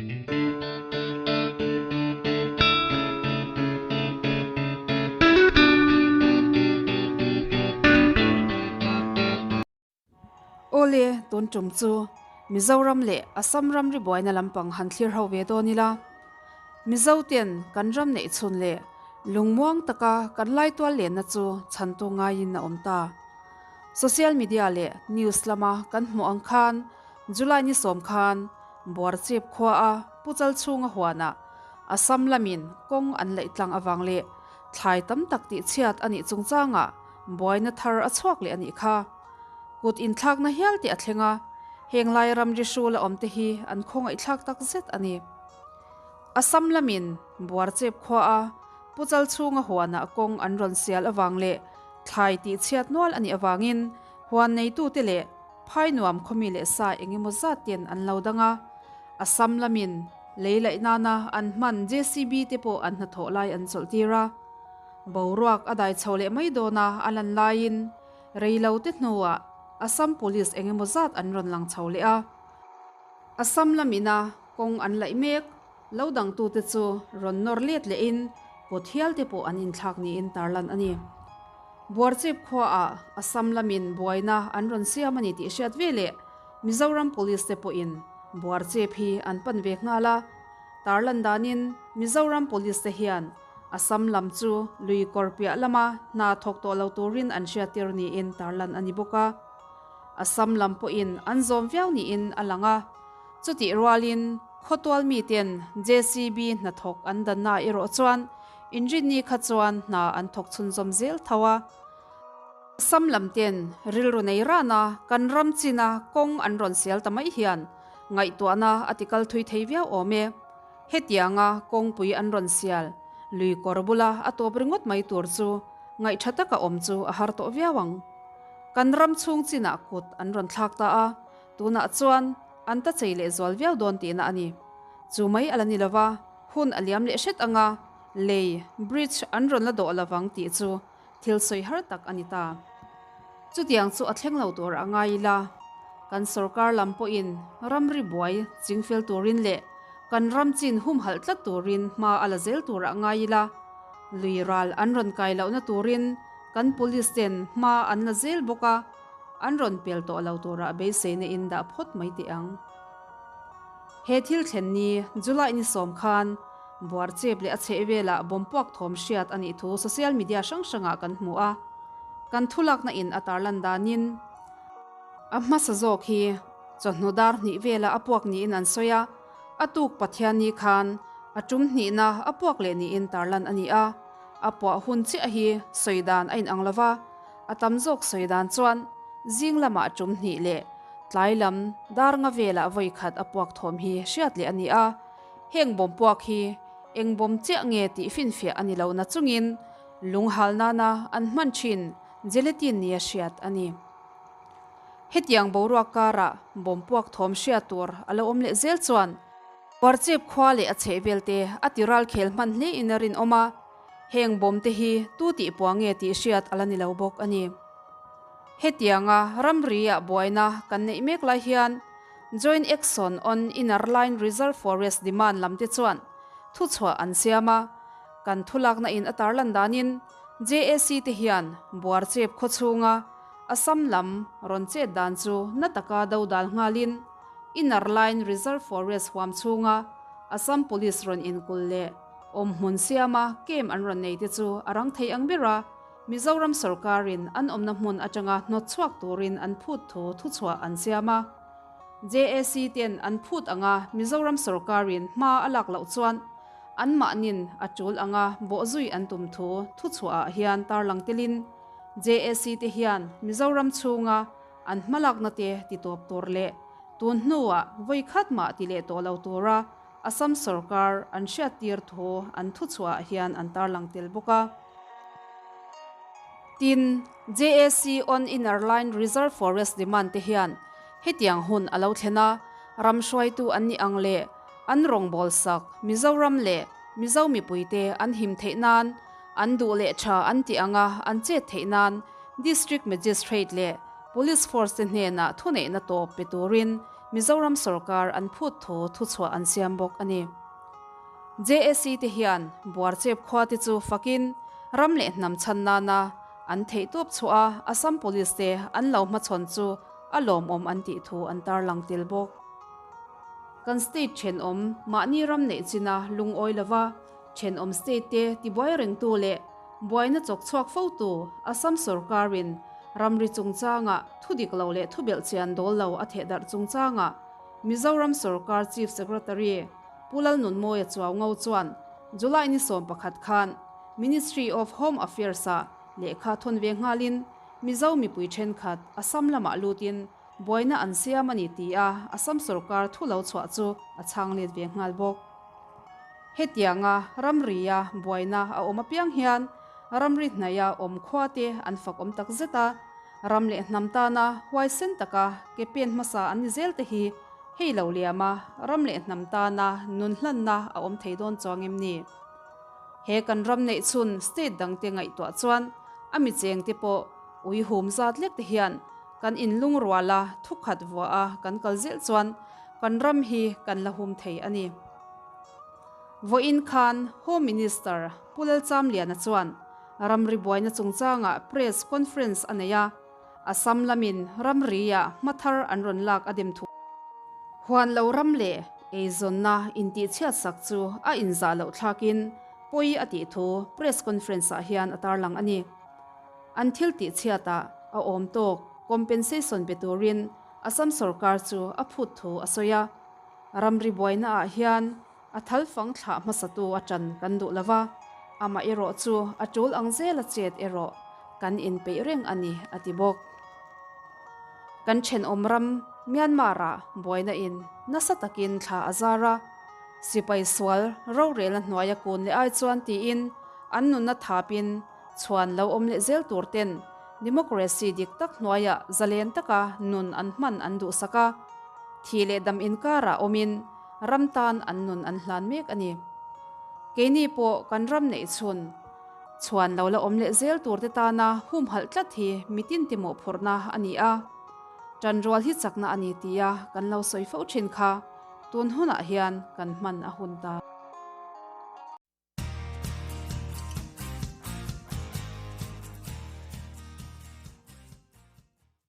Awle, tun tum chu Mizoram leh Assam ramri buaina lampang han thlir ho ve dawn ila. Mizo ten kan ram neih chhun leh lungmuang taka kan laitual lenna chu chhantu ngaiin a awm ta. Social media leh news lama kan hmuh ang khan July ni sawm khan Buarchep khua a Puchal chhunga huanah Assam lamin kawng an laih tlang avang leh thlai tam tak tihchhiat a nih chungchangah buaina thar a chhuak leh a nih kha. Kut inthlakna hial tih a thleng a, heng lai ramri hrul a awm te hi an khawngaihthlak tak zet a ni. Assam lamin Buarchep khua a Puchal chhunga huanah kawng an rawn sial avang leh thlai tihchhiat nual a nih avangin huan neitute leh phai nuam khawmi leh sa eng emaw zat ten an lo dang a. Assam lamin lei laih nana an hman JCB te pawh an hnathawh lai an chawlh tir a. Boruak a dai chho leh mai dawn a a lan laiin rei lo te hnuah Assam Police eng emaw zat an rawn lang chho leh a. Assam lamina kawng an laih mek. Lo dangtute chu rawn nawr let lehin kut hial te pawh an inthlak niin tarlan a ni. Buarchep khuaah Assam lamin buaina an rawn siam a ni tih hriat ve leh Mizoram Police te pawhin Buarchep hi an pan ve nghal a. Tarlan danin Mizoram Police te hian Assam lam chu lui kawr piah lama hna thawk tawh lo turin an hriattir niin tarlan a ni bawk a. Assam lam pawhin an zawm viau niin a lang a. Chutih rualin khawtual miten JCB hnathawk an danna erawh chuan inrinni kha chuan hna an thawk chhunzawm zel tho a. Assam lam ten rilru nei rana kan ram china kawng an rawn sial ta mai hian ngaihtuahna a ti kal thui thei viau awm e. Hetianga kawngpui an rawn sial lui kawr bula a tawp ringawt mai tur chu ngaihtha taka awm chu a har tawh viau ang. Kan ram chhung chinah kut an rawn thlak ta a. Tunah chuan an ta chei leh zual viau dawn tihna a ni. Chu mai a la ni lova, hun a liam leh hret anga lei, bridge, an rawn la dawh lovang tih chu thil sawi har tak a ni ta. Chutiang chu a thleng lo tur a ngai ila, kan sorkar lam pawhin ramri buai chingfel turin leh kan ram chin humhalh tlat turin hma a la zel tur a ngai ila, lui ral an rawn kai lohna turin kan police ten hma an la zel bawk a, An rawn pel tawh lo turah beiseina in dah phawt mai teh ang. He thil thlen ni July ni sawm khan Buarchep leh a chheh velah bomb puak thawm hriat a nih thu social media hrang hrangah kan hmu a. Kan thulakna in a tarlan danin a hmasa zawk hi chawhnu dar hnih velah a puak niin an sawi a, a tuk Pathianni khan a tum hnihna a puak leh niin tarlan a ni a. A puah hun chiah hi sawi dan a inang lova. A tam zawk sawi dan chuan zing lamah tum hnih leh tlai lam dar nga velah vawi khat a puak thawm hi hriat leh a ni a. Heng bawm puak hi eng bawm chiah nge tih finfiah a ni lo na chungin lung hal nana an hman thin gelatin nia hriat a ni. Hetiang boruak karah bawm puak thawm hriat tur a lo awm leh zel chuan Parchep khua leh a chhehvel te a ti ral khel hman hle in a rinawm a. Heng bawm te hi tu tih pua nge tih hriat a la ni lo bawk a ni. Hetianga ramri ah buaina kan neih mek lai hian Joint Action on Inner Line Reserve Forest Demand lam te chuan thuchhuah an siam a, kan thulakna in a tarlan danin JAC te hian Buarchep khaw chhunga Assam lam rawn chet dan chu na taka do dal nghalin Inner Line Reserve Forest huam chhunga Assam Police rawn inkul leh Awmhmun siama camp an rawn nei te chu a rang thei ang ber a, Mizoram sorkarin an awmna hmun atanga hnawt chhuak turin an phut thu thuchhuah an siam a. JAC ten an phut anga Mizoram sorkarin hma a lak loh chuan anmahnin a tul anga bawhzui an tum thu thuchhuahah hian tarlang telin JAC te hian Mizoram chhunga an hmalakna te titawp tur leh tun hnuah vawikhat mah ti leh tawh lo tura Assam sorkar an hriattir thu an thuchhuahah hian an tarlang tel bawk a. Tin, JAC on Inner Line Reserve Forest Demand te hian hetiang hun a lo thlen a, ram hruaitu an nih ang leh an rawngbâwl sak Mizoram leh Mizo mipuite an him theih nan, an duh leh tha an tih anga an chet theih nan District Magistrate leh Police Force te hnenah thuneihna tawp pe turin Mizoram sorkar an phut thu thuchhuah an siam bawk a ni. JAC te hian Buarchep khua te chu fakin ram leh hnam chhan nana an theihtawp chhuah a Assam Police te an lo hmachhawn chu a lawmawm an tih thu an tarlang tel bawk. Kan state thenawm mahni ram neih china lungawi lova thenawm state te tibuai rengtu leh buaina chawk chhuak fotu Assam sorkarin ramri chungchanga thu dik lo leh thu belhchian dawl lo a thehdarh chungchanga Mizoram sorkar Chief Secretary Pu Lalnunmawia Chuaungo chuan July ni 11 khan Ministry of Home Affairs-ah lehkha thawn ve nghalin Mizo mipui thenkhat Assam lamah lutin buaina an siam a ni ti a Assam sorkar thu lo chhuah chu a chhang let ve nghal bawk. Hetianga ramria buaina a awm apiang hian ramri hnaia awm khuate an fak awm tak zet a, ram leh hnam tana huaisen taka ke pen hmasa an ni zel te hi hei lo liama ram leh hnam tana nun hlanna a awm thei dawn chuang em ni? He kan ram neih chhun state dangte ngaihtuah chuan a mi chengte pawh ui hum zat lek te hian kan inlungrual a, thukhat vuah a kan kal zel chuan kan ram hi kan la hum thei a ni. Vawiin khan Home Minister Pu Lalchamliana chuan ramri buaina chungchangah press conference a nei a, Assam lamin ramri-ah hma thar an rawn lak a dem thu. Huan lo ram leh eizawnna intihchhiatsak chu a inzah loh thlakin pawi a tih thu press conference-ah hian a tarlang a ni. An thil tihchhiatah a awm tawk compensation pe turin Assam sorkar chu a phut thu a sawi a. Ramri buainaah hian a thal fang thlah hmasatu a ṭan kan duh lo va, amah erawh chu a ṭul ang zela chet erawh kan inpeih reng a ni, a ti bawk. Kan ṭhenawm ram Myanmar-ah buaina in nasa takin thla a zar a, sipai sual rorelna hnuaia kun leh ai chuan tiin an nunna thapin chhuan lo awm leh zel tur ten democracy dik tak hnuaiah zalen taka nun an hman an duhsak a, thih leh dam inkarah awmin ram tan an nun an hlan mek a ni. Keini pawh kan ram neih chhun chhuan lo la awm leh zel tur te tana humhalh tlat hi mitin ti mawhphurhna a ni a, tanrual hi chakna a ni tia kan lo sawi fo thin kha tun hunah hian kan hman a hun ta.